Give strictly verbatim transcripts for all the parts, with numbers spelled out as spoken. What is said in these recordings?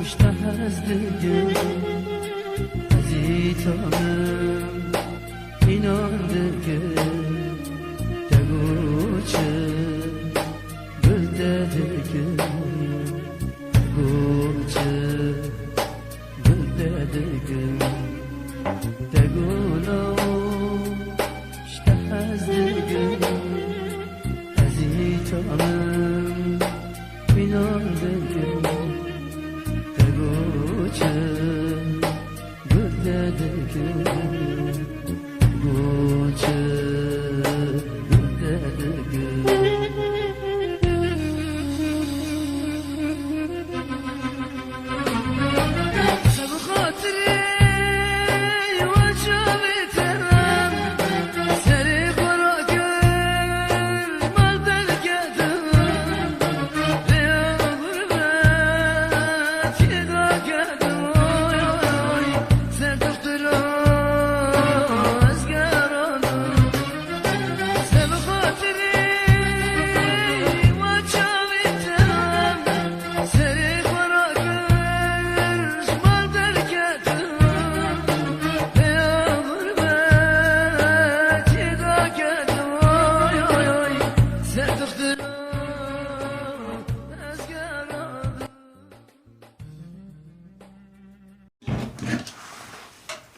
Ji te hez dikim, ezî tanim, înan dikim, te got çi, gul te dikim, te got çi, gul te dikim, te got lawo, ji te hez dikim, ezî tanim, Minan dikim, te goçim, gul te dikim, goçim, gul te dikim.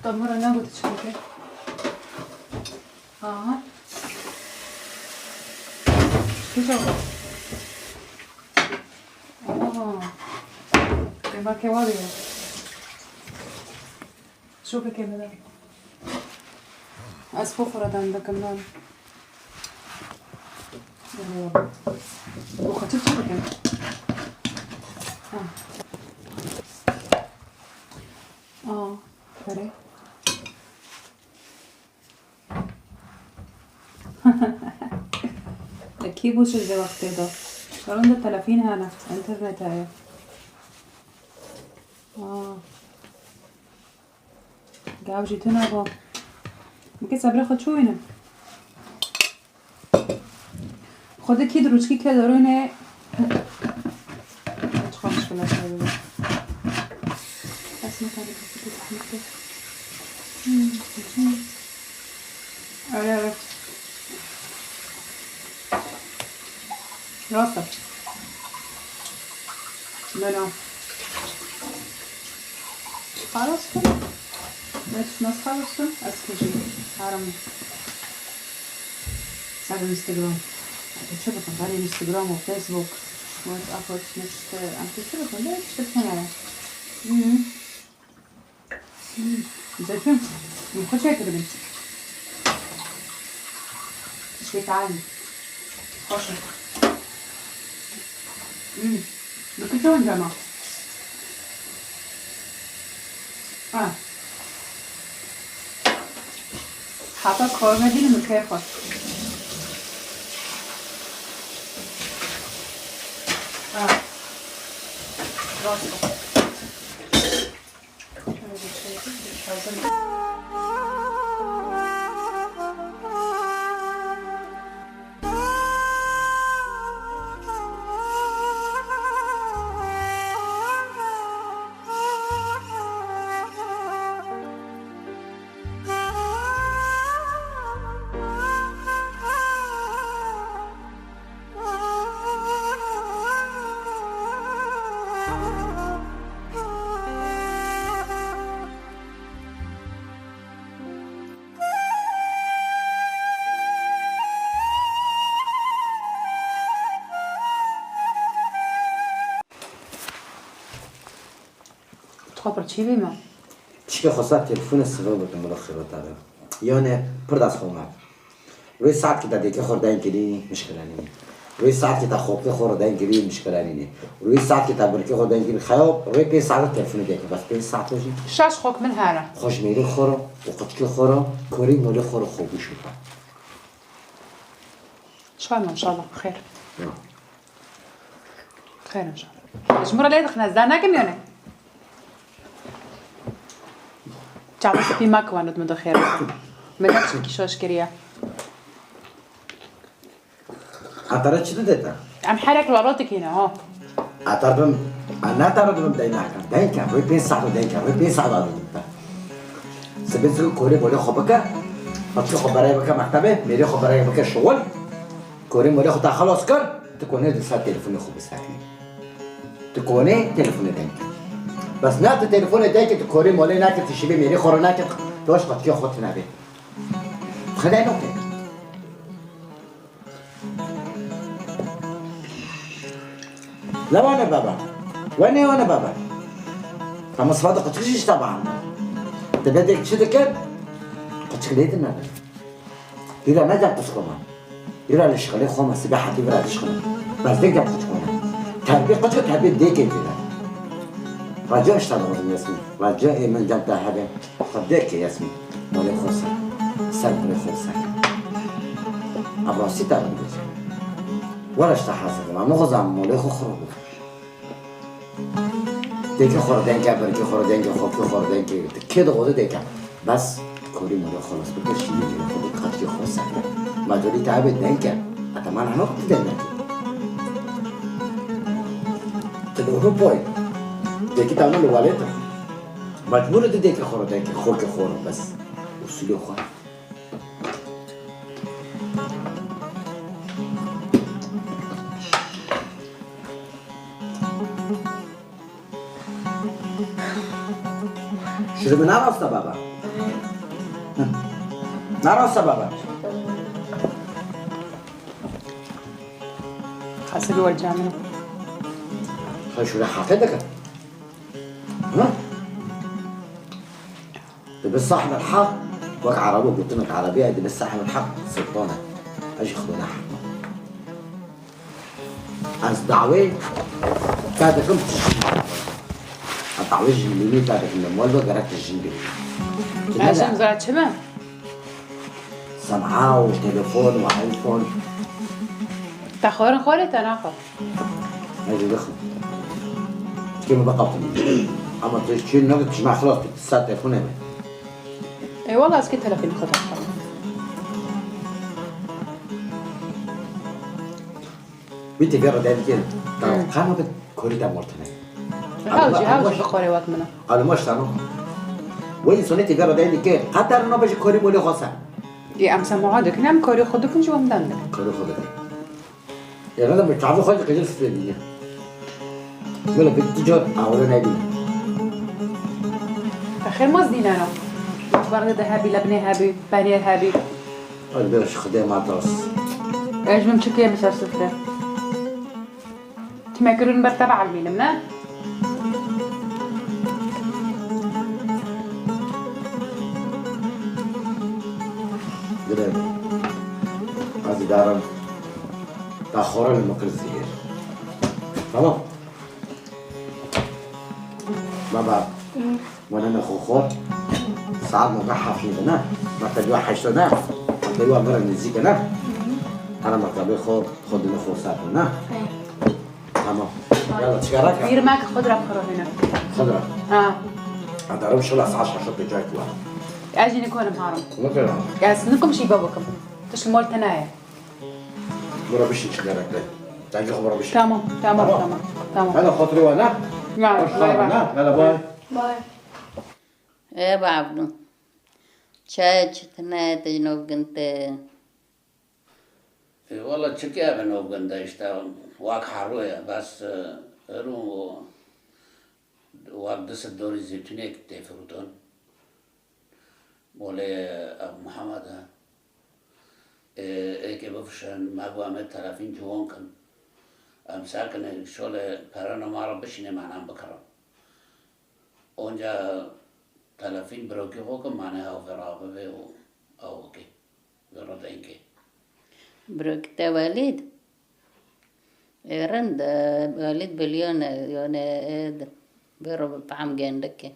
Te min re negot çi bike? Aha. Kîja? Aha. Dema ke wa diye. Şopeke min de. Ez xwe xwe re dem dikim, nan. Bu xwe çi çi bikim? Ha. Aa, pere. Te kî bû şir de wextê de? Şerin de telefîn hene, înternet heye. Aa. Gav jî tune bû. Min kê sebrê xwe çûyîne. Xwedê kî di rûçkî ke derûnê. Çiqa muşkila çawa bû. Esma tarî kafetê zehmet e. Hmm, hmm. Ere, ere. Rast e. Bela. Xelas bû. Ne tişt nas xelas bû. Ez kujî. Herim. Ser Instagram. Çi bikim? Berê Instagram û Facebook. WhatsApp û ne tişt, em tişt bikin. Ne tişt hene. Hmm. Zeytun, min xwe çêkiribin. Tiştê talim. Xweş e. Hmm. Bi tu çawan cema? Ha. Hata korme dînim bi kêf xwe. Ha. Rast e. Xwe pir çî bîme. Tişkê xwesa telefona siva bikim bila xebatare. Yanê pir dest xwe me. Rê saetkê te dêkê xwe deng kirî, mişkile nîne. Rê saetkê te xopkê xwe deng kirî, mişkile nîne. Rê saetkê te birkê xwe deng kirî, xeya rê pênc saet telefona dêkê, bes pênc saet jî. Şaş xok min here. Xwe ji mêrê xwe re û qutkê xwe re, korî molê xwe re xwe bû şûte. Şaş maşallah, xêr. Ya. Xêr inşallah. Ji min re lê dixine, ez dar nakim yone. Çawa spî me kiwanit min de xêr. Me ne tiştekî şaş kiriye. Hatara çi dide te? Em herek li welatê kîne, ha. Ata dibim, a ne ata dibim, dey nakin. Dey kin, rûyê pênc saet o dey kin, rûyê pênc saet a dibim te. Sibê zû korê molê xwe bike, paçkê xwe berê bike mektebê, mêrê xwe berê bike şixul. Korê molê xwe te xelas kir, tu konê di ser telefonê xwe biseknî. Tu konê telefonê deng kir. Bes na tu telefonê deng kir, tu korê molê nekir, tu şibê mêrê xwe re nekir, tu baş qetkê xwe tune bê. Xedê nokê. La wane baba. Wane wane baba. Ama sıfata qıçık işte bana. Tebe de çi dikir? Qıçık neydi ne? Hira ne dert koma? Hira li şixilê xoma, sibe hatî vira li şixilê. Bes de dert koma. Terbi qıçık terbi de ke hira. Raca işte lazım Yasmin. Raca e min dert daha be. Xwedê ke Yasmîn, molê xwe ser, ser molê xwe ser. Ev rastî te bibêje. Were ji te hazir dibim, em nixwazin molê xwe xirab bikin. Dêkê xwe re deng ke, birkê xwe re deng ke, xorkê xwe re deng ke, tu kê dixwaze dêke. Bes korî molê xwe nas bike, şîrîn jî xwe bike, qetkê xwe ser. Mecbûrî te hebe deng ke. Heta man hema tu deng nekî. Tu li Ewropayê. Dêkî te li welêt e. Mecbûr e tu dêkê xwe re deng ke, xorkê xwe re bes. Usulê xwe. Şirin mi? Narawsta baba. Hı. Narawsta baba. Xasir wal canım. Xwe şûre haqe dike. Hı? Dibe sahibul haq, wek Erebo gotinek, Erebiya dibe sahibul haq sultan e. Ez jî xwedona heq me. Ez dawê te dikim tu jin be. Ez dawê jindînî te dikim, li mal be gerek tu jin bî. Tu ne Eşim de zira çi be? Sem'a û telefon û iPhone. Te xwarin xwarê te naxwe. Ez ê bixwim. Tikê min biqatim. Ama tu çi nabî, tu ji me xilas bî, tu saet telefonê be. Ê wala ez kê telefonê xwe dixwim. Wî tevî re derdikê. Hı. Qana bi korî de mortine. Hew jî, hew jî bi xwarê wek min e. Alima ştano. Wê însonê tevî re derdikê. Qeter nabe ji korî molê xwe ser. Ê em semaha dikin, em korî xwe dikin ji wan dan dikin. Korî xwe dikin. Ê, rada min çavê xwe ji qijil sifrê bîne. Wele bi tu car awre nebîne. Te xêr maz dîneno. Barde de hebî, lebnê hebî, penêr hebî. Hadi biraz şu xidê ma tas. Ez min çi kêm ser sifre. Çime kirin ber te bielmînim, ne? Gire. Ez ê darim. Ta xora li min kir zihir. Tamam. Baba. Hı. Wanene xwe xor. Saet nove heft ne. Mektebê heşt ne. Mektebê me re nêzîk e ne. Hı. Ana mektebê xwe, xwe dine xwe saet ne. Hı. Tamam. Yala, çikaraka. Bîr me ki xwe dira piro hene. Xwe dira. Ha. Adarim şola saet şeş pêncî wa. Ez jî nikorim harim. Nikorim. Ez nikum şî babikim. Tiş mol tenaye. Bura bişin çikaraka. Dengê xwe bura bişin. Tamam, tamam, tamam, tamam. Hela xatirê we ne? Ya, bay bay. Ne? Hela bay. Bay. E, bavno. Çay çitine, tejno ginte. E, wala çi ke eve nov ginde işte, wak haro ye, bes, e, ero wak dist dorî zeytûnêk tê firotin. Molê ev Muhammed e. E, êkê bifişin, me got em ê telefîn ciwan kin. Em sekine şolê perena ma re bişîne, me nan bikirin. Onca telefîn birokî xwe kin, mane ew vê re bibê û ew bikê. Vê re denkê. Birokî te Welîd? Ê, rind e, Welîd biliyon e, yone, ê, vê re bi tam gendik e.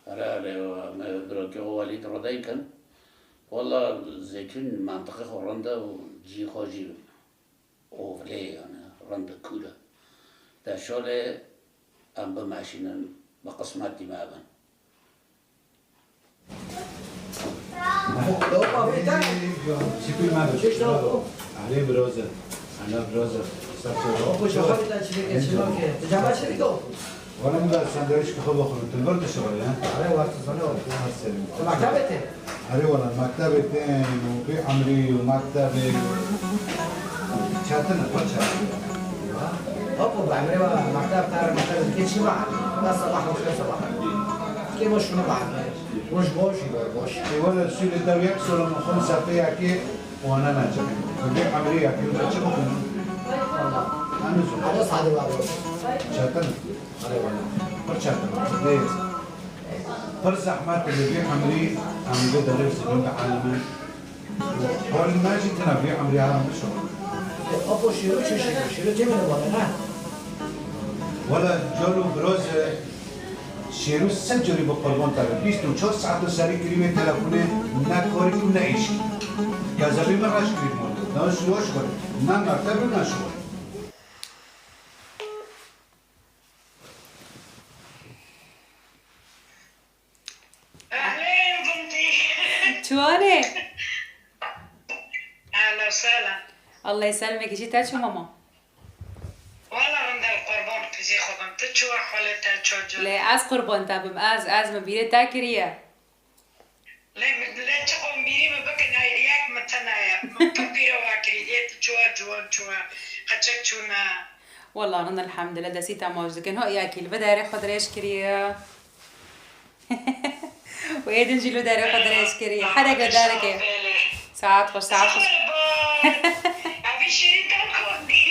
Erê, erê, me birokî xwe Welîd re denk kin. Wela zeytûn mentiqê xwe rind e û cî xwe jî. Ovlê yani, rind e, kûr e. De şolê em bimeşînin, bi qismetî me bin. Çipî me bi. Alê biroze. Ana biroze. Oku çaxalî da çi bike, çi nake. Cama çi bike oku? Wala min da sandwich ki xwe bixwin. Tu li vir dişixulî, he? Are, war tu zane oku. Her serî. Tu mektebê tê? Erê wala, mektebê tên û bê emrî û mektebê çetin e, pir çetin e. Oku, bi emrê wala, mekteb, tar mekteb, dikê çi ma? Wala sabah xweş, sabah. Dikê boş şunu bahar. Boş, boş, boş. Ê wala, sûlê dev yek sor e, min xwe min sertê yekê wana naçe. Bi bê emrê yekê, min çi bixwin? Wala. Em nizûn. Alo, sade var. Çetin. Pir çetin, pir zehmet e, li vê emrî em li derê zilîm bielime. Holî me jî tune vê emrî herin bişo. Apo şêro çi şêro? Şêro cemê de vane, ne? Wele col û biroz e, şêro sed carî bi qurban te be. Bîst û çar saet serî kirî wê telefonê, ne korî û ne îşkî. Kezebî min reş kirî moto. Ne şiwa şiwa. Ne mekteb û ne şiwa. Ehlên bintî. Çiwane? Ehlen sehlen. Allah yesselmek, jî te çû mama? Wala rind e, qurban pizî xwe bim. Tu çû, ehwalê te çû, can? Lê ez qurban te bim, ez, ez min bîrê te kiriye. Lê min, lê çi xwe bîrî min bikin, ay, yek min tune ye. Min pir bîra we kirî, lê tu çû, ciwan çû, qeçek çûne. Wela rind, elhamdulillah, destî te maç dikin. Ho, yekî li vê derê xwe dirêj kiriye. Û ê din jî li vê derê xwe dirêj kiriye. Herek li derê ke. Saet xweş, saet xweş. Evî şêrîn te xwendî.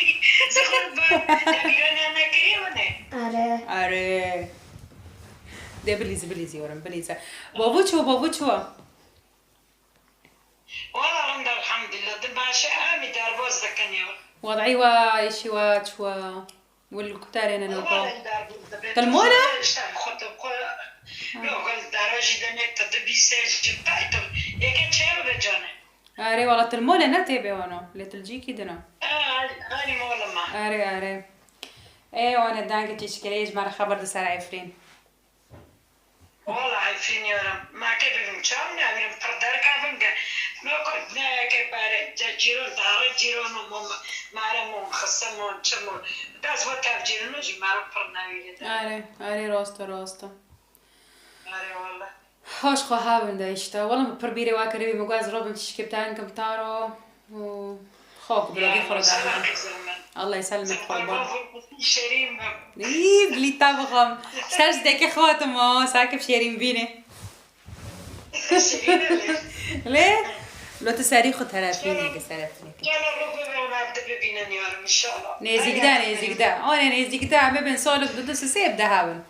Zixwe ba. Te bîra ne nekiriye min e. Are. Are. De bilîzî, bilîzî yorum, bilîzî. Bavû çû, bavû çû? Wala rind, elhamdulillah. Di baş e, em î derbas dikin ya. Wed'î we, îşî we çû? Wil kutarê ne nota. Wala li derbas dibin. Til mol e? İşte xwe tu xwe. Ha. Yok, gel dara jî demê tu dibîse jî tay tu. Yeke çê bibe canê. Erê, wala til mol e, ne tê bê wano. Lê til cîkî din e. Ha, hanî mol e ma. Erê, erê. Ê, wane dengê çîçkerê ji me re xeber di ser Efrîn. Wala Efrîn yarim, ma ke bibim çav ne, bibim pir derkevim ke. No ku ne ke bare, ce cîron, dare cîron û mom, mare mom, xise mom, çi mom. Bes we tev cîron jî mare pir newîrê de. Erê, erê, rast e, rast e. Erê wala. Hoş xwe hevin de işte. Wala min pir bîrê we kiribî, min got ez robim çîçkê bi te kim taro. Û xwe ku blogê xwe re daxin. Allah yesselmek, qurban. Şêrîn bim. Î, bilî te bixwim. Ser ji dekê xwe hatim o, ser kim şêrîn bînê. Lê, lo tu serî xwe terefînê ke, serefînê ke. Gel Rabbi ve evde bibînin yarim inşallah. Nêzîk de, nêzîk de. Anê nêzîk de, em bibin salek du du sisê bi de hebin.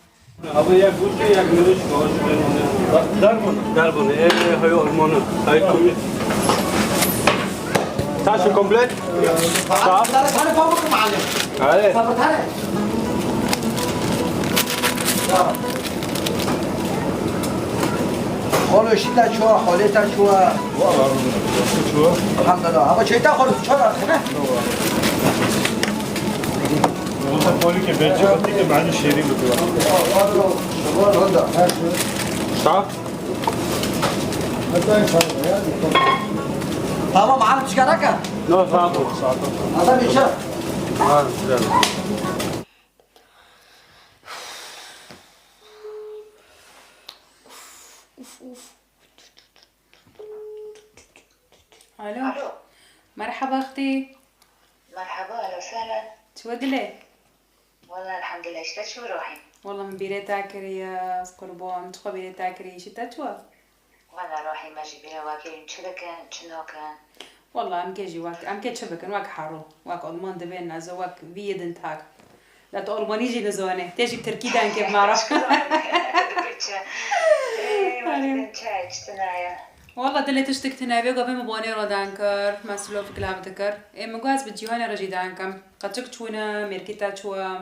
Abi ya gute ya gümüş. Derbun. Derbun. E, e, hay hormonu. Hay kumi. Taşı komplet. Sağ. Tane pamuk mu alın? Hayır. Sabır tane. Xolo şî te çû, holê te çû. Çû. Elhamdulillah. Ama çêta xolo çor artık ne? Wata polîkê belçî xwetî ke mani şêrî bikira. Sağ. Tamam, abi, çıkarak. No, sağ ol. Adam içer. Ha, güzel. Alo. Alo. Merhaba xtî. Merhaba, ehlen sehlen. Çi we dilê? Wala elhamdulillah, işte çi ruhî. Wala min bîrê te kiriye, ez qurban, çi xwe bîrê te kiriye, îşî te çi we? Wala ruhî me jî bîrê we kirîn, çi dikin, çi nakin. Wala em kê jî wek, em kê çi bikin, wek hero, wek Alman dibên, ez wek vî yê din tak. La tu Almanî jî nizane. Tê jî Tirkî dengê bi me re. Tirkçe. Ey, wextin çay çi tune ye? Wala dilê tiştek tune bê, gavê min banê re deng kir. Me silofik lav dikir. Ê min got ez bi Cîhanê re jî deng kim. Qeçik çûne, mêrkî te çû.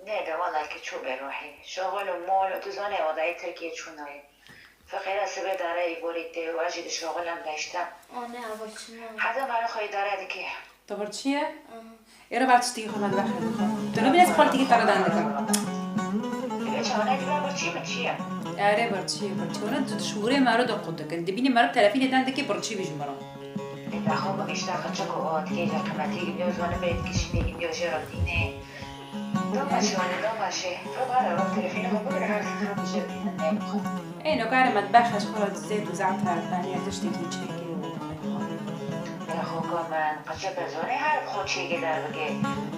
Nê de wala ki çû bê ruhî. Şoxil û mol û tu zanê odayê Tirkiyê çûnayê. Feqîra sibê dare îborî tê û ez jî dişoxilim de işte. Anne, ava çima? Heta mala xwe îdare dikê. Tevir çi ye? Ê re ber tiştî xwe me dibe xwe. Tu nabîne ez polîtîkê te re dan dikim. Ê çawa ne dibe birçî mi çi ye? Erê birçî ye, birçî. Wana tu dişûrê me re de qut dikin. Dibînî me re telefînê dan dikê birçî bî ji me re. Ê, te xwe bigişte qeçik û ot, kê jî qîmetî gidiyo zone be, kişînê gidiyo jê re tînê. Doma şi, wale doma şi. Xwe bare, wek telefînê xwe bigire, her xwe bije tînê. Ê, no kare metbexe ji xwe re zêt û zehf tane tiştekî çêkê û. Ê, xwe ka min, qeçeke zonê her xwe çêkê derbike.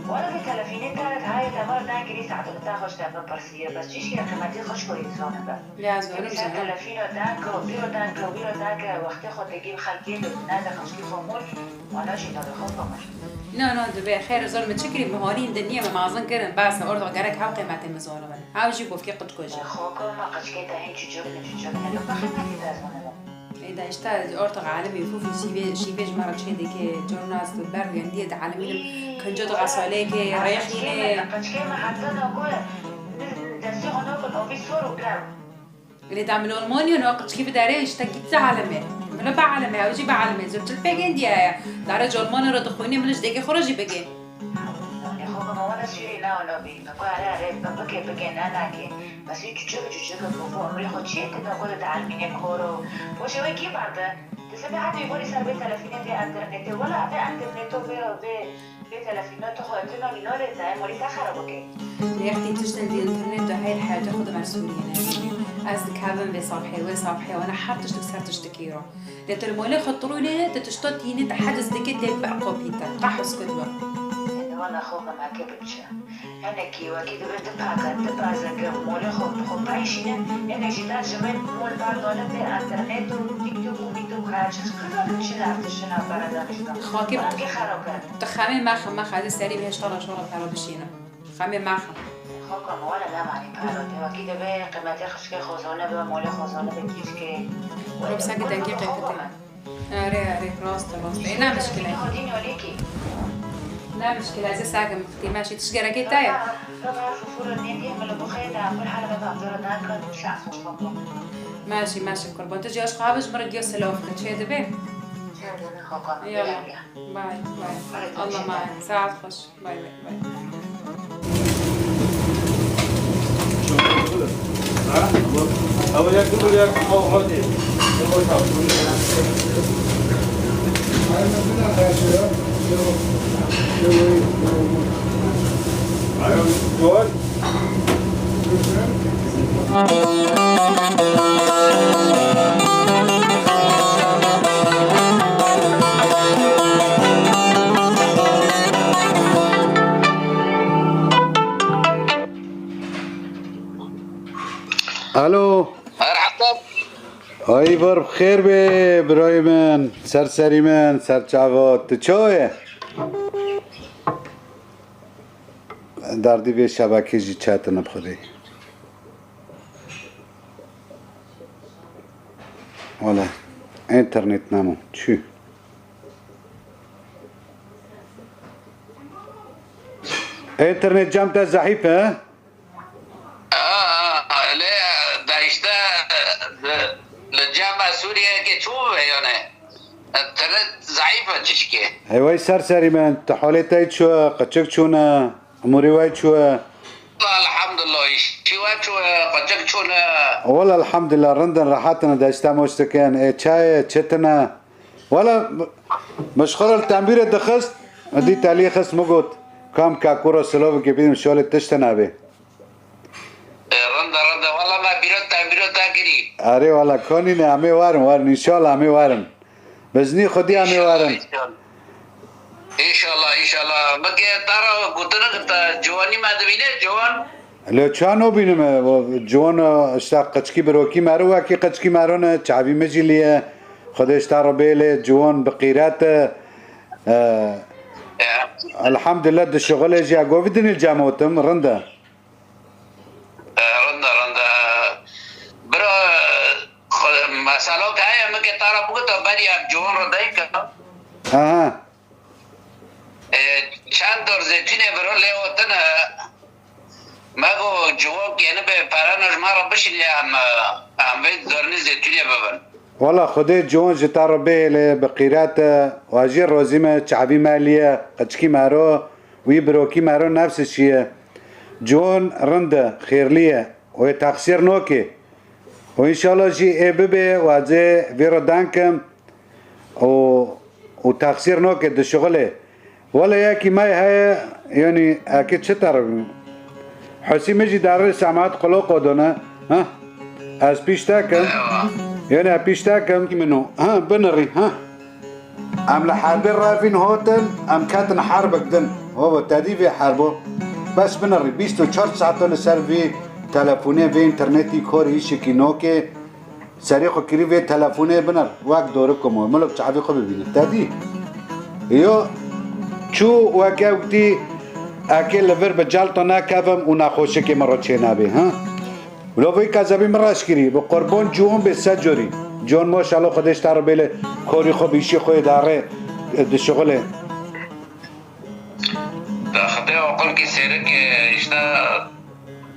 Wale vê telefînê te re hayê te bar dengirî saeteke te xwe ji te bipirsiye. Bes çîşkê qîmetî xwe ji xwe yê zone be. Ya zorim Sen zaten. Telefîna danke, vîro danke, vîro danke, wextê xwe digî xelkê de, nade xeşkî xwe mûr, wana jî nade xwe xwe mûr. No, no, dibe, xêr zor min çi kirî, miharîn dinyê me mazin kirin, bas, orada gerek hev qîmetê min zor bin. Hev jî bofkê qitko jî. Xwe ko me qeçkê te hîn çuçuk ne, çuçuk ne, lo qîmetî te zor ne. Ê, de işte orada alimî fûfî şîvê, şîvê ji me re çê dike, cornas ber gendiye de alimî kinco de xesalê ke, rêxîne. Qeçkê me heta nagoye, destê xwe nokun, o vî sor û germ. Lê da min olmaniyo no qeçkî bi derê işte gitti aleme. Min bi aleme, ew jî bi aleme. Zor çil pê gendiye ya. Dare colmano re dixwîne, min ji dêkê xwe re jî bigê. Lê xwe bi mewada sûrî nao nobî. Min ku are are, bi bike bike, ne nake. Bes wî çuçuk çuçuk bi xwe umrê xwe çê kir, no ku de almîne koro. Xwe ji wê kî barde? Dizî vê hevî borî ser vê telefînê, vê enternetê. Wela vê enterneto, vê, vê, vê telefîno tu xwe tu nonî norê te, em werî te xerab bike. Lê yextî tiştên di interneto hey li heyatê xwe de me Sûriyê nebîne. Ez dikevim vê safhê, wê safhê, wana her tiştik ser tiştikî ro. Lê tu li molê xwe tirûnê, tu tişta tînê, te heciz dike, tê ber qopî te. Qehz kir we. Wana xwe bi me ke biçe. Hinekî wekî dibe du paka, du pazeke molê xwe bi xwe payşîne, hinek jî da ji min mol berdane vê enternet û TikTok û mîtok her çi. Kilo çi ne artişina para daniştan. Xakî bi Bangê xero ket. Tu xemê mexe, mexe, ez ê serî bi hêşta re şora para bişînim. Xemê mexe. Xwe ku mole nemanî para. Te wekî dibe qîmetê xişkê xwe zane be, molê xwe zane be kîşkê. Rûpsakî deqîqê xwe bite. Erê, erê, rast e, rast e. Ê, ne mişkil e. Ne mişkil e, ez ê sakim bixtî. Meşî, tişt gerekê te ye? Meşî, meşî, qurban. Tu jî aşqe abi ji min re giya silav ke. Çê dibe? Yala. Bay, bay. Allah emanet. Saet xweş. Bay, bay, bay. Alo. Merhaba. Ay, bar xêr be, birayê min, ser serî min, ser çava, tu çawa ye? Derdî vê şebekê jî çetin e bi xwedê. Wele, înternet nemo, çû. Înternet cem te zehîf e? Aa, lê de işte, li cem Sûriyeyê çû yani. Înternet zehîf e çişkê. Hey, wey ser serî min, tu holê te çû, qeçik çûne, umurî wey çû. Elhamdulillah, îşî we çû, qeçik çûne. Wele elhamdulillah, rindin, rehetin, deşte moştikin, ê çayê, çitine. Wele, min ji xwe re li tembîrê dixist, dî telî xist, min got, kam kakû re silovekê bînim, şolê tiştine bê. E, rinde, rinde. Wele me bîro tembîro te kirî. Erê wele, konî ne, em ê werin, werin. Înşallah em ê werin. Bi iznî Xwedî em ê werin. Înşallah, înşallah. Înşallah, înşallah. Min ke te re gotinik, te ciwanî me dibîne, ciwan? Lê çawa nobînime? Ciwan, işte, qeçkî birokî mero, wekî qeçkî mero ne, çavî min jî lê ye. Xwedê ji te re bêle, ciwan bi qîret e. E, Ya. Elhamdulillah, di şixulê jî ye. Govî dinî cem otim, rind e. E, rind e, rind e. Bira, xwe-, mesela ke heye, min ke te re bigota, berî ev ciwan re deyke. Aha. E, çend dor zeytûnê biro lê otine. Me got, ciwan kênibe, perena ji me re bişîne, em, em vê dornê zeytûnê bibin. Wela Xwedê ciwan ji te re bihêle, bi qîret e, wa jî rozî me, çavî me lê ye, qeçkî mero, wî birokî mero nefsê şiye. Ciwan rind e, xêrlî ye, wê texsîr nokê. Û înşallah jî ê bibe, wa cê vî re denkim û û texsîr noke di şixulê. Wele yekî me heye, yanî eke çi ter Husî min jî darê semaet quloko done. Ha? Ez pîş te kim. Eywa. Yanî ez pîş te kim. Min o. Ha, binirî. Ha? Em li herbê revîn hotin, em ketin herbik din. Hobo, te dî vê herbo. Bes binirî. Bîst û çar saeto li ser vî telefonê, vê înternetî, korî îşikî nokê. Serê xwe kirî vê telefonê, binir. Wek doriko mo. Milok çavê xwe bibîne. Te dî? Yo, çû weke witî, eke li vir bi celto nekevim û nexweşikê min re çênebê, ha? Lo vê kezebî min reş kirî. Bi qurban ciwan bê se corî. Ciwan maşallah Xwedê ji te re bêle, korî xwe bi îşî xwe yê dare, e, di şixulê. Te Xwedê oqilkî sêrik e, îşte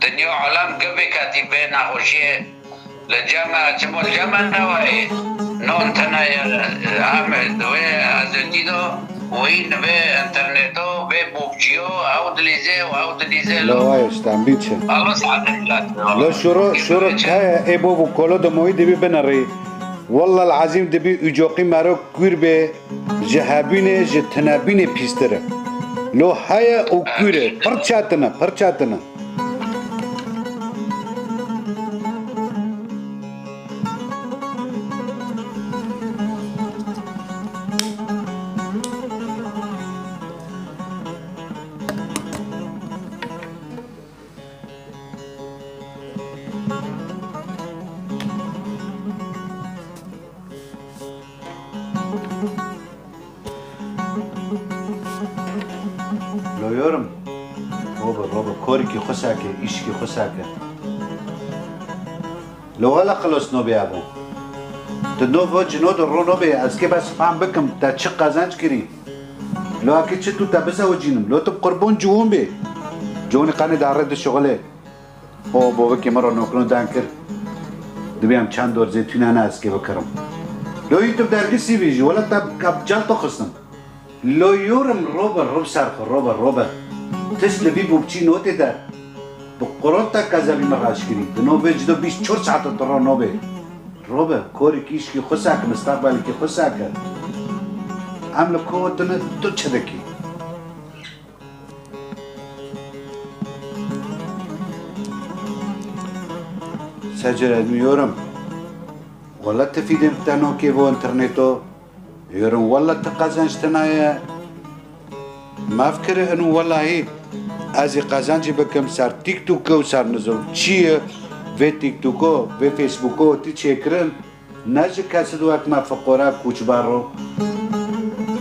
dinya alem givê ketî vê nexweşiyê. Li cem e, çimo li cem e neweyê. Non tine ye, em wê ez ê dîdo, wî li vê interneto, vê bokçiyo, ew dilîzê û ew dilîzê lo. Lo wayê ji tembî çi? Allah saetim lat. Lo şuro, şuro çi? Heye, ê bo bu kolo de moyî dibî binerî. Wallah el-ezîm dibî ucoqî mero kûr bê, ji hebînê, ji tinebînê pîstir e. Lo heye û kûr e. Pir çetin e, pir çetin e. Lo yorum. Robo, robo. Korikî xwe sake, îşkî xwe sake. Lo wela xilos nobê ebo. Tu no vo cino de ro nobê, ez kê bes fam bikim, te çi qazanç kirî? Lo akê çi tu te bizewicînim? Lo tu qurbon ciwon bê. Ciwonî qanê dare di şixulê. O bovekê min re nokno dan kir. Dibê em çend dor zêtûn hene ez kê bikirim. Lo yî tu dergisî vî jî, wela te kap cel to xistim. Lo yorum robe, rob ser xwe, robe, robe. Tişt li vî bû biçî notê de. Bi qurot te kezebî min raşkirî. Di no vê cido bîst çor saet tu ro nobê. Robe, korî kîşkî xwe sake, mistaqbelekî xwe sake. Em li ku tine tu çi dikî? Secere mi yorum. Wala ti fîdên te nokê vo interneto. Yorum wala ti qezenç tinaye. Maf kiri inu welahî. Ez ê qezencî bikim ser TikTokê û ser nizom çi ye. Vê TikToko, vê Facebooko ti çêkirin. Ne ji kesî di wek me fiqora kûçbar ro.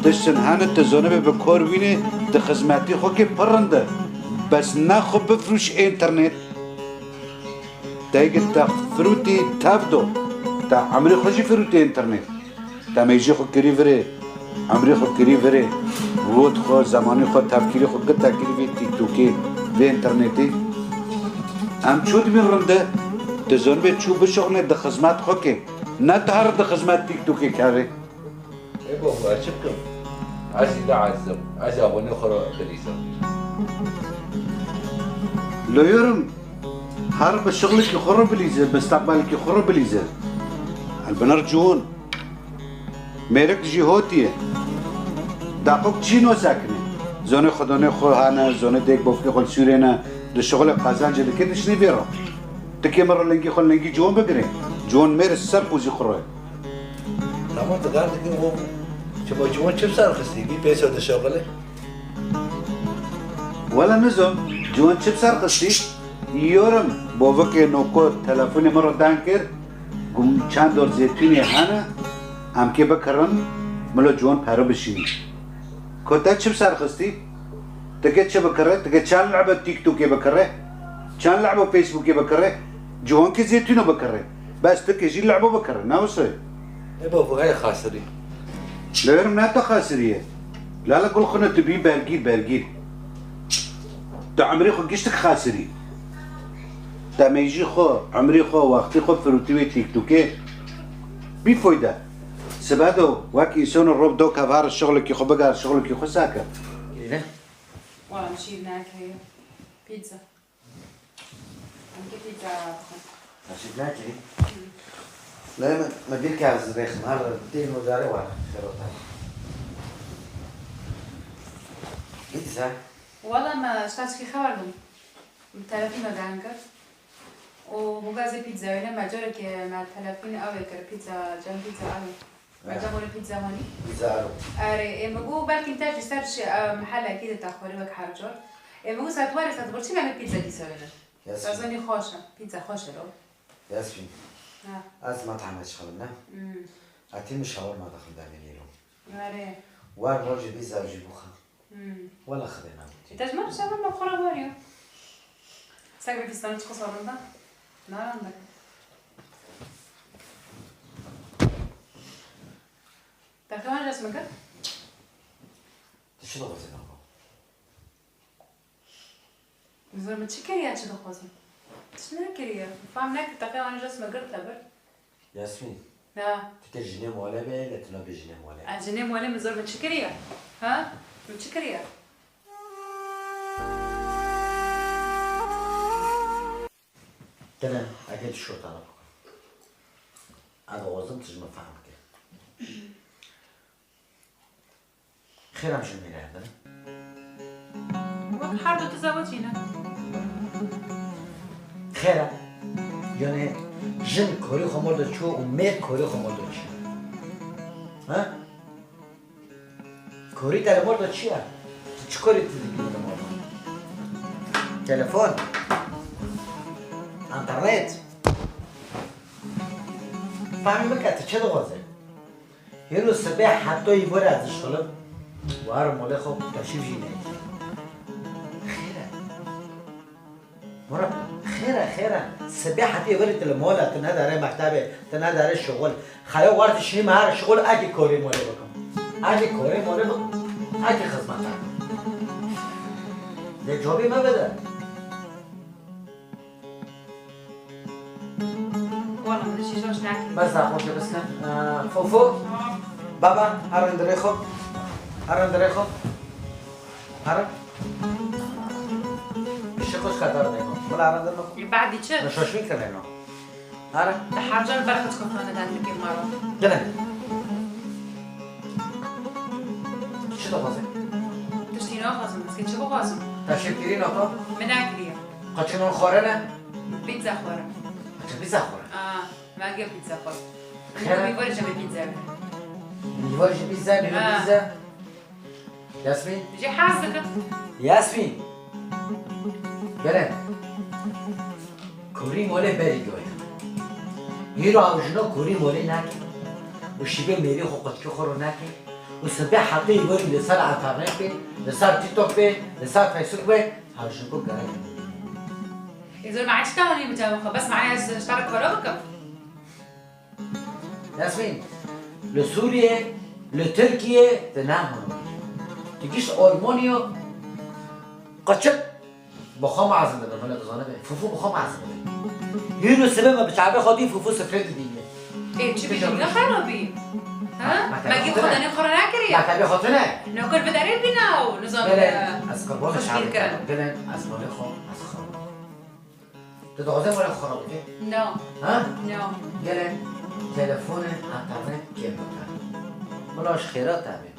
Tiştin hene ti zonibê bi kor wînê di xizmetî xwe kê pir rind e. Bes ne xwe bifrûş ê înternet. Tey ki te firûtî tev do. Te emrê xwe jî firûtî ê înternet. Te mêjî xwe kirî virê. Emrê xwe kirî virê. Rût xwe, zemanî xwe, tevkîrî xwe gir te kirî vê TikTokê, vê înternetê. Em çû dibîn rinde. Ti zonibê çû bişuxulnê di xizmet xwe kê. Ne ti her di xizmet TikTokê kerê. Ê babo, ez çi bikim? Ez î de ezizim. Ez abonê xwe re bilîzim. Lo yorum, her bi şixulekî xwe re bilîze, mistaqbelekî xwe re bilîze. El binar ciwon. Mêrik jî hotî ye. Daqok çî nosekine. Zonê xwe donê xwe hane, zonê dêk bofkê xwe li sûrê ne. Di şixulê qezencê dike dişinê vê re. Tikê min re lingî xwe lingî ciwon bigirê. Ciwon mêr ser qûzî xwe re. Tamam, tu gar dikî û çima ciwan çi bi ser xistî? Bî pêso dişewqile? Wela nizom, ciwan çi bi ser xistî? Yorum, bovikê noko telefonê min re dan kir, gum çend dor zêtûnê hene, em kê bikirin, milo ciwan pere bişînî. Ko te çi bi ser xistî? Tike çi bikire? Tike çend lehbe TikTokê bikire? Çend lehbe Facebookê bikire? Ciwankî zêtûno bikire. Bes tike jî lehbe bikire. Ne wisa ye? Ê babo, heye xasirî. Lêrim ne te xasirî ye. Lala gul xune tu bî bergîr, bergîr. Tu emrê xwe giştik xasirî. Te mêjî xwe, emrê xwe, wextê xwe firûtî wê TikTokê. Bî foyde. Sibedo, wek însano rob do kevar şixulekî xwe bigar, şixulekî xwe sake. Wala em şîr nake. Pizza. Em ki pizza bixwin. Em şîr nake. Ne, me, me bîr ke ez rêxim, her tê nû carê wa xerota. Pizza. Wala me ji te çikî xeber bûm. Bi telefîna deng kir. Û bû gazê pizza wêne me carekê me telefîn ew ê kir pizza, cem pizza ew ê. Me Eh. cem wêne pizza hanî. Pizza ew. Erê, ê min got belkî te ji ser şi, em, helekî de te xwarî wek her car. Ê min got saet warê saet birçî me pizza dîsa wêne. Yes. Te zanî xweş e. Pizza xweş e lo. Yasmîn. Ha. Ez methem dişixulim ne? Hmm. Etî min şawerma dixim demê nîro. Erê. War mor jî pizza jî bixwe. Hmm. Wela Xwedê nagotî. Te ji me re şawerma xwe re weriyo. Seg vê fîstanê çiqas rinde? Narinde. Te xewan res min kir? Tu çi dixwazî nava? Zor min çi kiriye çi dixwazim? Tişt nekiriye. Fam nekir, teqê wan res min girte bir. Yasmîn. Ha. Tu tê jinê mole be, lê tu nabê jinê mole. A, jinê mole min zor min çi kiriye? Ha? Min çi kiriye? Tene, eke tu şota na bikun. Ego ozim tu ji min fehm ke. Xêr em ji mêrê hevdin. Wek her du tu zewecî ne? Xêr e. Yanî jin korî xwe mor de çû û mêr korî xwe mor de çû. Ha? Korî te li mor de çi ye? Tu çi korî tu dikî li mor de? Telefon. Enternet. Fehmî bike, tu çi dixwaze? Hîro sibê hetoyî bore ez dişixulim. War molê xwe teşrîf jî neyê. Xêr e. Mora, xêr e, xêr e. Sibê hetê verê tu li mol e, tu nedare mektebê, tu nedare şixul. Xeya war tu şînî me her şixul, ekî korê molê bikim. Ekî korê molê bikim. Ekî xizmete. Lê cobê me bide. Wala, min şîşoş nekir. Bes daxwe ke biskin. Ee, Fofo. Tamam. Baba, herin dirê xwe. Herin dirê xwe. Herin. Pişik xwe ji xetar dayno. Wala herin dirê xwe. E, badî çi? Min şoşmîn kirîno. Herin. Di her car berxwe çiqas nane dendikê me re. Dine. Çi dixwazî? Tiştî naxwazim, ez kê çi bixwazim? Te şêrkirî naka? Min nekiriye. Qeçinon xwarine? Pizza xwarin. Qeçin pizza xwarin? Aa, me angiya pizza xwarin. Xêr e? Min got, "Vî warê jemê pizza." Vî warê jî pizza, vî Ha. pizza. Yasmîn? Jê hez dikim. Yasmîn! Gelen. Kurî molê berî doye. Hîro ew jino kurî molê nake. Û şîvê mêrî xwe qutkî xwe ro nake. Û sibê hetê îvarî li ser enternet bê, li ser TikTok bê, li ser Facebook bê, her jino gerek. Ê zor, me çi tawanî bi cem xwe? Bes me ez ji te re kara bikim. Yasmîn, li Sûriyê, li Tirkiyê tu nahûn. Tu gişt Almanya, qeçik bi xwe mezin dibe, min dizanibe. Fûfû bi xwe mezin dibe. Hîro sibê me bi çavê xwe dî Fûfû sifrê didîne. Ê, çi bî, dinya xerabî? Ha? Me tebê xwe tune. Me gî xwe danê xwe re nekiriye. Me tebê xwe tune. Nokir bi derê bîna û nizam Gelen, ez qurbanê xweşgîr çavê kirin. Gelen, ez malê xwe, ez xwe. Tu dixwazî malê xwe xera bikî? No. Ha? No. Gelen, telefonê, enternet kêm bike. Bila ji xêra te be.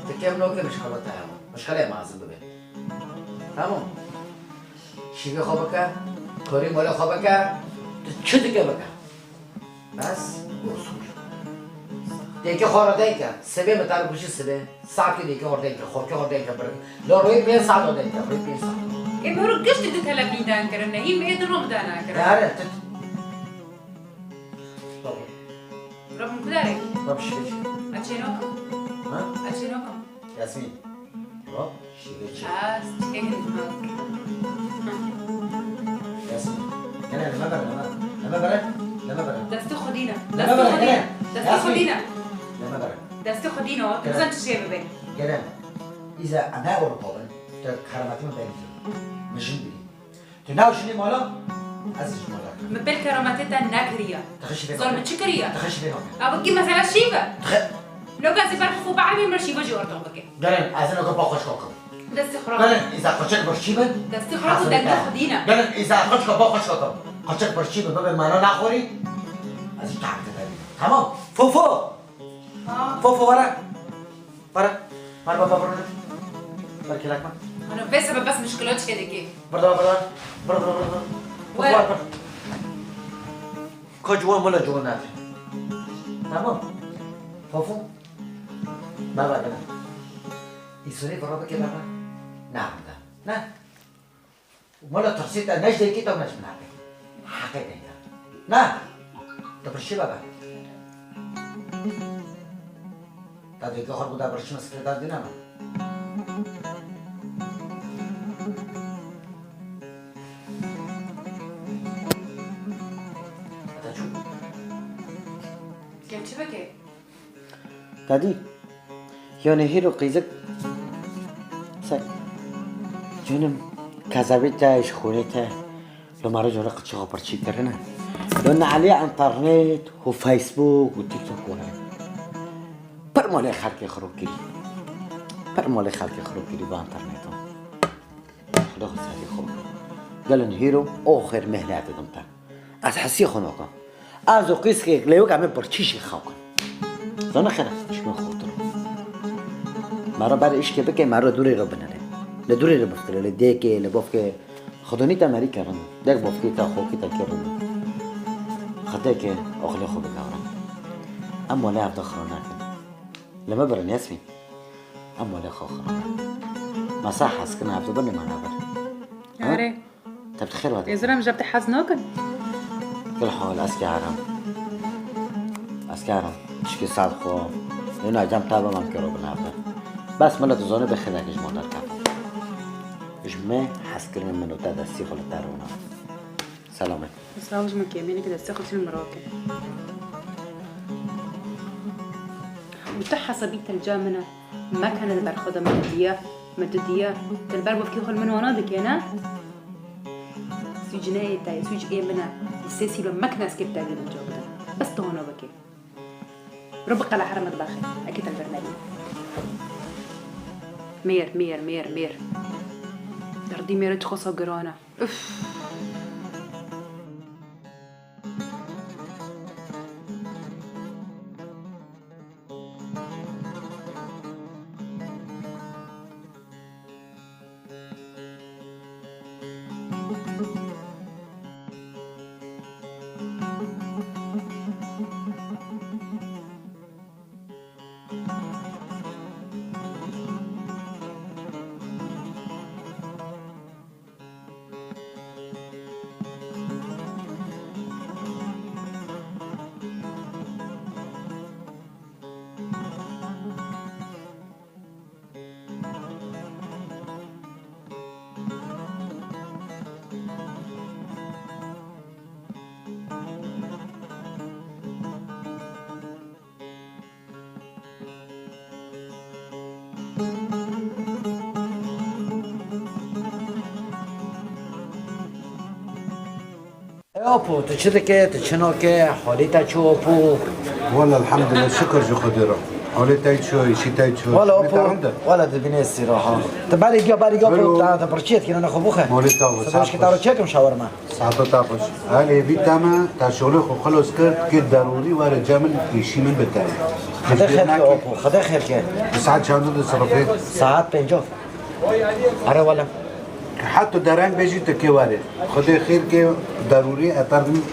Tu kêm nokê, mişkila te hebe. Mişkilê mezin bibe. Tamam. Şîvê xwe bike, korî molê xwe bike, tu çi dike bike. Bes, bosûr. Dêkê xwe re denke, sibê min te re gotî sibê, saetê dêkê xwe re denke, xorkê xwe re denke, bir. La royê pênc saet xwe denke, royê pênc saet. Ê, min hûr gişt di telefîn den kirine, hîn ê di rom den kirine. Yare, tu. Baba. Rabim kudarê. Baba, şiş. Açê nokim. Ha? Açê nokim. Yasmîn. Hop, şîvê çi? Ez çêkin. Yasmîn. Gene leme bere, leme. Leme bere, leme bere. Destê Xwedî ne. Leme bere, gene. Destê Xwedî ne. Leme bere. Destê Xwedî ne, tu bizan çi çê bibe. Gene. Îza em ne Ewropa bin, tu kerametî min bendî. Min jin bî. Tu nav jinê mala, ez ji mala. Min pêl kerametê te nekiriye. Dixê şîvê Zor nake. Min çi kiriye? Dixê şîvê nake. Abi ki mesela şîve. Dixê. Loka ez ê ber xwe bielmî, min şîve jî ortax bike. Gelen, ez ê loka ba xweş kakim. Destê xwe. Gelen, îza xweçek bir şîvin. Destê xwe ku dengê Xwedî ne. Gelen, îza xweçka ba xweş kakim. Xweçek bir şîvin, bibe mana naxorî. Ez ê tahmîl te bînim. Tamam. Fofo. Ha. Fofo, were. Were. Were baba, were. Ber kelek me. Ana vê sebe bes mişkilo çike dikê. Birda, birda. Bir, bir, bir, bir. Wer. Wer, bir. Ka ciwan mala ciwan nabî. Tamam. Fafû. Baba gel. Îsonê vira bike baba. Na, na. Na. Mala tirsê te ne ji dayikê te û ne ji min hate. Heqê dayika. Na. Te birçî baba. Te dayika xwe bû da birçî min sikrê da dîna min. Te çû. Kem çi bike? Dadî, yanê hîro qîzik sek. Canım, kezebê te ji xûrê te. Li me re cara qirçixa pirçî kirine. Li nalê internet û Facebook û TikTok û ne. Pir malê xelkê xirab kirî. Pir malê xelkê xirab kirî va internetan. Xuda xwe serê xwe bike. Gelin hîro o xêr mehlê didim te. Ez hesiyê xwe nakim. Ez û qîskek lê wek em ê birçî jî xew kin. Zana xêr e, ji min xurtir. Me re berê îşkê bike, me re dûrê re binere. Li dûrê re bifkire, li dêkê, li bofkê. Xwedonî te merî kerin. Dek bofkê te, xokê te kerin. Xwedê ke oxlê xwe bigavre. Em wele hevde xira nakin. Li me birin Yasmîn. Em wele xwe xira nakin. Me sa hez kin hevde binê me naber. Ha? Erê. Te bi xêr ve. Êzirem ji te hez nakin. Kul hal, ez kerim. Ez kerim. Tişkî sal xwe. Lê na cem te bimam kero bi nav de. Bes milet dizane bi xêrek ji me derket. Ji me hezkirinê min û te destî xwe li te rûna. Selamet. Sağ ol, ji min kêmîneke destê xwe çin mirake. Û tu hesabî telca min e. Mekene li ber xwe de min didiye, min didiye. Tu li ber bavkê xwe li min wana dike, ne? Sûc ne ê te ye, sûc ê min e. Li sê sîlo mekine ez kê bi te bînim cawab de. Bes tu hona bike. Ro biqele here mitbaxê. Eke te li vir nebî. Mêr, mêr, mêr, mêr. Derdî mêr çiqasa giran e. Üf. E, Apo, tu çi dike, tu çi nake, halê te çi, Apo? Wala, elhamdülillah, şükür ji Xwedê re. Halê te çi, îşî te çi? Wala, Apo, wala dibînê sîra ha. Tu berê giya, berê giya, Apo, te, te birçî yê dikî, nane xwe bixwe. Malê te xwe, sağ ol. Saçkî te re çekim şawerma. Saeta te xweş. Elê vî teme, te şolê xwe xilos kir, kê derûrî were cem min, îşî min bite. Xwedê xêr ke, Apo, Xwedê xêr ke. Bi saet çanda disirifê? Saet pênc. Here wele. Heta dereng bêjî tu kê were. Xwedê xêr ke derûrî ez terim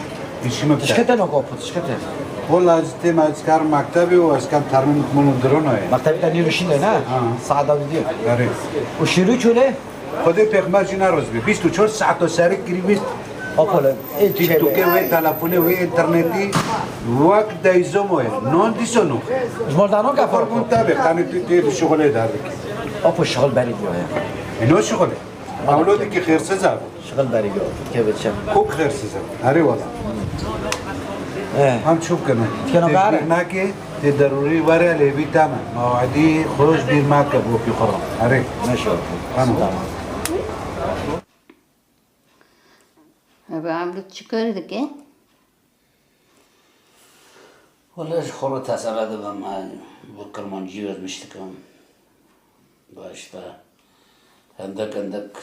îşî min bite. Tişkete nok, Apo, tişkete. Wala ez têm ez karim mektebê û ez kem termin min û dirona ye. Mektebê te nîro şînde ne? Ha. Saet da didiyo. Erê. Û şîrû çûle? Xwedê pêxember jî neroz bî. Bîst û çar saeta serik kirî bîst. Apole, ê TikTokê çevê. Wê, telefonê wê, internetî wek deyzo moye. Non dîso no. Ji mor dano ka Xor fark bûn o? Tabi, qanî tu tê di şixulê derdikî. Apo şixul berî diyo ya. Îno şixulê. Ewlo dikî xêrsiz e. Şixul berî diyo. Kevê çem. Kok xêrsiz e. Herê wala. Eh. Em çû bikene. Kena Tê gare. Bîr nake. Tê derûrî were lê vî teme. Mewedî xwe ji bîr meke bo pî xwe re. Erê. Meşe. Tamam. Tamam. Abi, abi çi kar dike? Wele ji xwe re tesele dibim, ez bi kirmancî yazmiş dikim. Ba işte, hendek hendek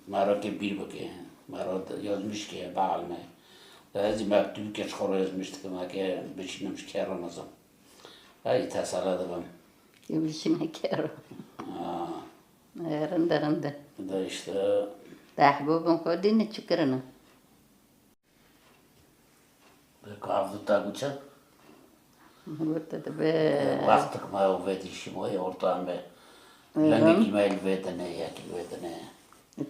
me re ke bîr bike. Me re yazmiş ke, bielme. De ez jî mektubike ji xwe re yazmiş dikim, eke bişînim ji kê re nizim. Ey tesele dibim. Ê bişîne kê re. Ha. E, rinde, rinde. De işte. Dehbû bin xwe dî ne çi kirine? Bi kahve ta guçe? Gote dibe. Wextik me û vedî şîmoyê orta em be. Lengekî me li vê dine, yekî li vê dine.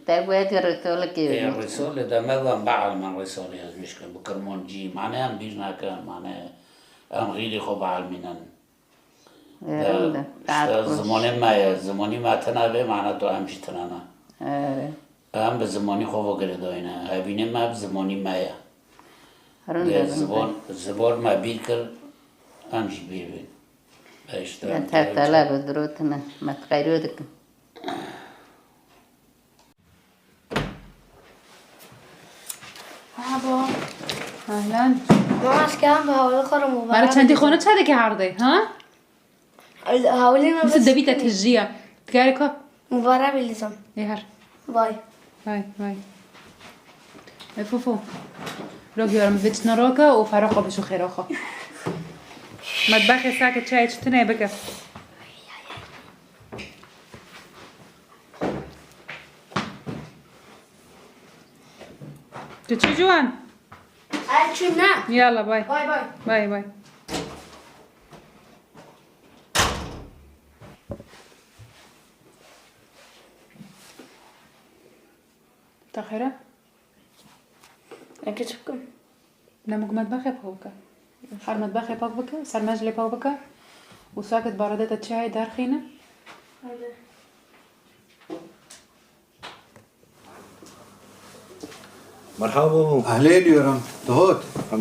Te wê di risolekê Ê, bî. Risolê de me van bielmin risolê ez wî şikim, bi kirmancî, mane em bîr nakin, mane em xîrê xwe bielmînin. Ê, De, rinde. Saet işte xweş. Zimanê me ye, zimanî me tena bê, mane tu em jî tena ne. Ê. Em bi zimanî xwe ve girêdayî ne. Hevînê me bi zimanî me ye. Rinde, De rinde. Ziman, ziman me bîr kir, em jî bîr bin. E, işte, Me em te tele çe- bi dirotine. Me xeyro dikim. Merhaba. Ahlan. Mama, ez kevim bi hawlê xwe re Mara mubarek çendî bidin. Xwe ne çendekî herdê, ha? Hawlê me Nasıl bes devî te tijî ya? Digarê ku? Mubarek bî lizam. Ê her. Vay. Vay, vay. E, fofo. Rok yorum vit naroka û fero xwe bişo xêra xwe. Medbexê sake çayê çi tune bike. Tu çi ciwan? Ay çû ne? Yalla, bay. Bay bay. Bay bay. Ta xêre? Eke çi bikim? Nemûk medbexê pak bike. Her medbexê pak bike, ser meclê pak bike. Û saket barade te çayê derxîne. Hadi. Merhaba bû. Ehlê diyorum. Tuhot. Em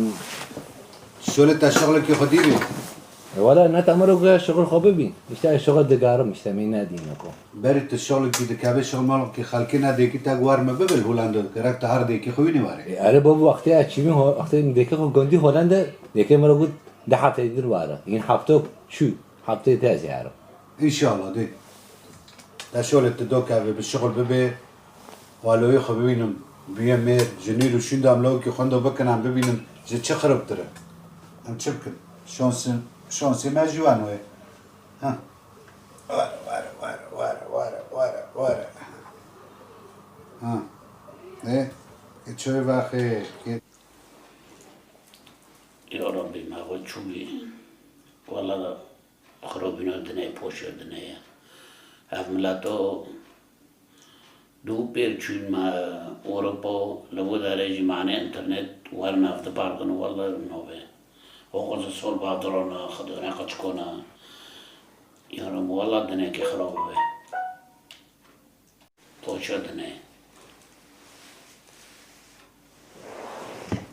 Şöyle te şixlekî xwe dîrî. E, wala ne te miro ku şixul xwe bibî. İşte şixul digarim, işte min nedîne ku. Berî tu şixlekî dikevê şixul malekî xelkê ne dêkî te guar me bibil Hollanda. Gerek te her dêkî xwe wînî warê. E, erê bab wextê ez çîmî ho-, wextê dêkê xwe gondî Hollanda, dêkê miro got di hefteyê dir ware. În hefto çû, hefteyê te ez yarim. İnşallah dê. Te şolê tu do kevê bi şixul bibê. Waloyê xwe bibînim, bûye mêr, ji nîr û şûnda em lawikî xwendo bikin, em bibînin ji çi xirabtir e. Em çi bikin? Şansê, şansê me ji wan wê. Ha. Were, were, were. Ha. Ê, ê çoyê vexê, ê. Ya Rabbî, me xwe çûbî. Wala Xirobîna dinê, poşa dinê ye. Ev mileto dû pêr çûn me Ewropa, li vê derê jî mane înternet werin ev dibardin, wele navê. Oxoz sol badrona, xidone qeçkona. Yarim, wele dinekê xirab be. Poça dinê.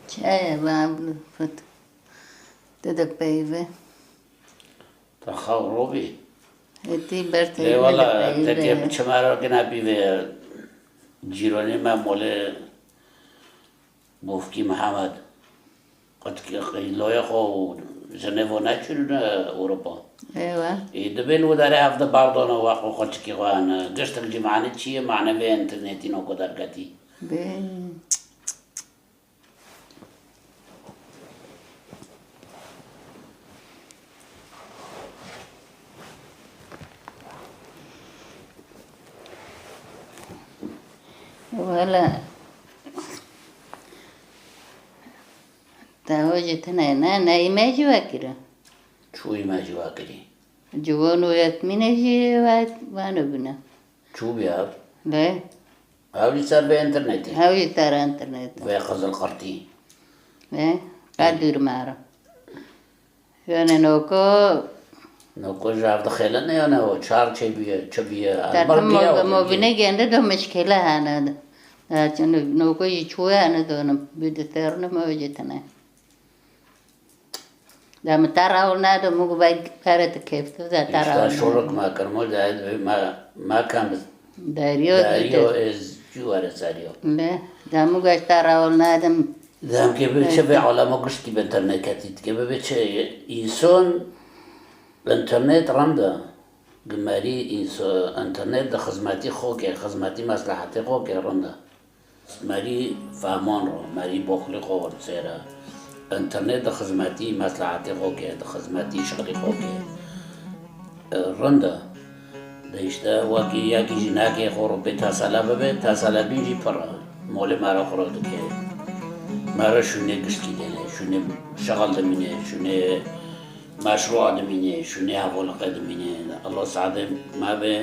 Çaye bablu fut. Dede peyve. Te xew robî. Êtî ber Lê teyve wala peyve. Tekê çima re gina bîvê cîronê me molê Bofkî Mihemed. Qetkî qeyloya xwe û Jenevo neçûne Ewropa. Ewa. Ê, dibê li wê derê hevde bardana we xwe qeçikî xwe hene. Giştek jî mane çi ye? Mane vê internetî noko derketî. Bê. Wala. Te ho jî tune ne, ne îmecî wekire. Çû îmecî wekirî? Ciwan û yetmîne jî we, wano bûne. Çû bî ev? Lê? Ew jî ser vê internetê? Ew jî ser internetê. Vê qizil qirtî. Lê? Qe dûr me re. Yani noko. Noko ji ev dixêlin, yani o çar çê bûye, çi bûye? Te Elbar tu bûye, mo-, o mobine bûye. Gende do mişkile hene. Ya, çi no-, noko jî çûye hene donim. Bû di serine me jî tine. De min te rawl nade, min got, "Belkî pere dikefte, de te rawl nade." Îşte şorik me kir, min got, "De me, me kem bi Deryo deryo dide. Ez cû were seryo." Ne, de min got, "Ez te rawl nadim." Demkê bi çi vê alema giştî bi internet ketî dike, bi çi însan internet rende. Gimerî însa-, internet di xizmetî xo ke, xizmetî meslehetê xo ke rende. Merî fehman ro, merî boxlî xo ro sêre. Înternet di xizmetî meslehetê xo ke, di xizmetî şixulî xo ke. E, rind e. De işte wekî yekî jî nake xwe ro pê tesele bibe, tesele bîn jî pir e. Molê me re xwe ro dike. Me re şûnê giştkî dêne, şûnê şixil dimîne, şûnê meşrûa dimîne, şûnê hevolixê dimîne. Allah saadê me be.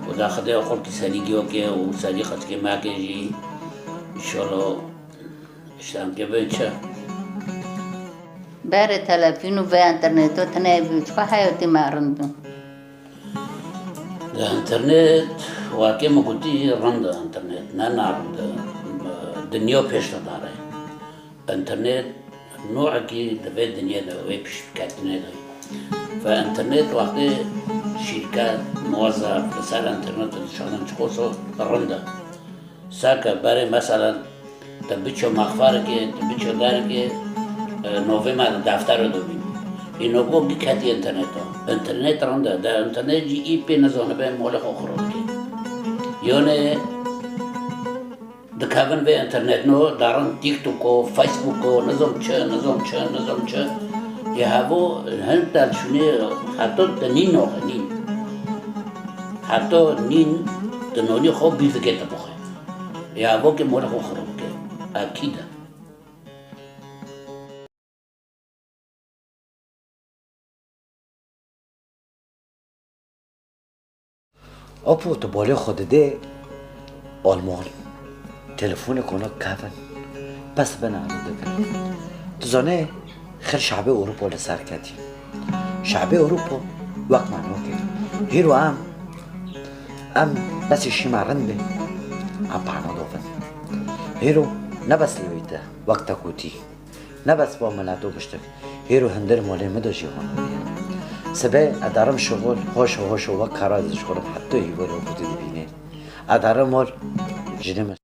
Û de Xwedê xulkî serî giyo ke û serî xetikê me ke jî. Înşallah işte em ke be çi. Berê telefon û vê înterneto tune bû, çiqa heyatê me rind bû. Di înternet, wekî min gotî, rind e înternet, ne narind e. Dinya pêş de dare. Înternet nûekî di vê dinyê de, wê pêşketinê de. Ve înternet wextê şîrket, muwezef li ser înternet dişanên çiqoso rind e. Seke berê mesela tu biço mexferekê, tu biço derekê, e, novê me di deftero de bîn. Îno go biketî înterneta. Înternet rind e. De înternet jî î pê nizanibe molê xwe xiro dike. Yone dikevin vê înternet no, darin TikToko, Facebooko, nizam çi, nizam çi, nizam çi. Ê hevo hin te şûnê heta te nîn noxe, nîn. Heta nîn te nonî xwe bîr dike te bixwe. Ya bo ke mora xwe xirab ke. Akîd e. Apo tu balê xwe didê Alman. Telefonê kona kevin. Bes bena dibin. Tu zanê xêr şabê Ewropa li ser ketî. Şabê Ewropa wek me nokê. Hîro em, em besê şîma rind bê. Em pehna dovin. Hîro ne bes li wî te, wek te kotî. Ne bes bo mileto biştik. Hîro hindir molê min de jî hon bûye. Sibê ederim şixul, hoşo hoşo wek kara dişixulim heta hîvor û kutî dibînê. Ederim mol, jinê min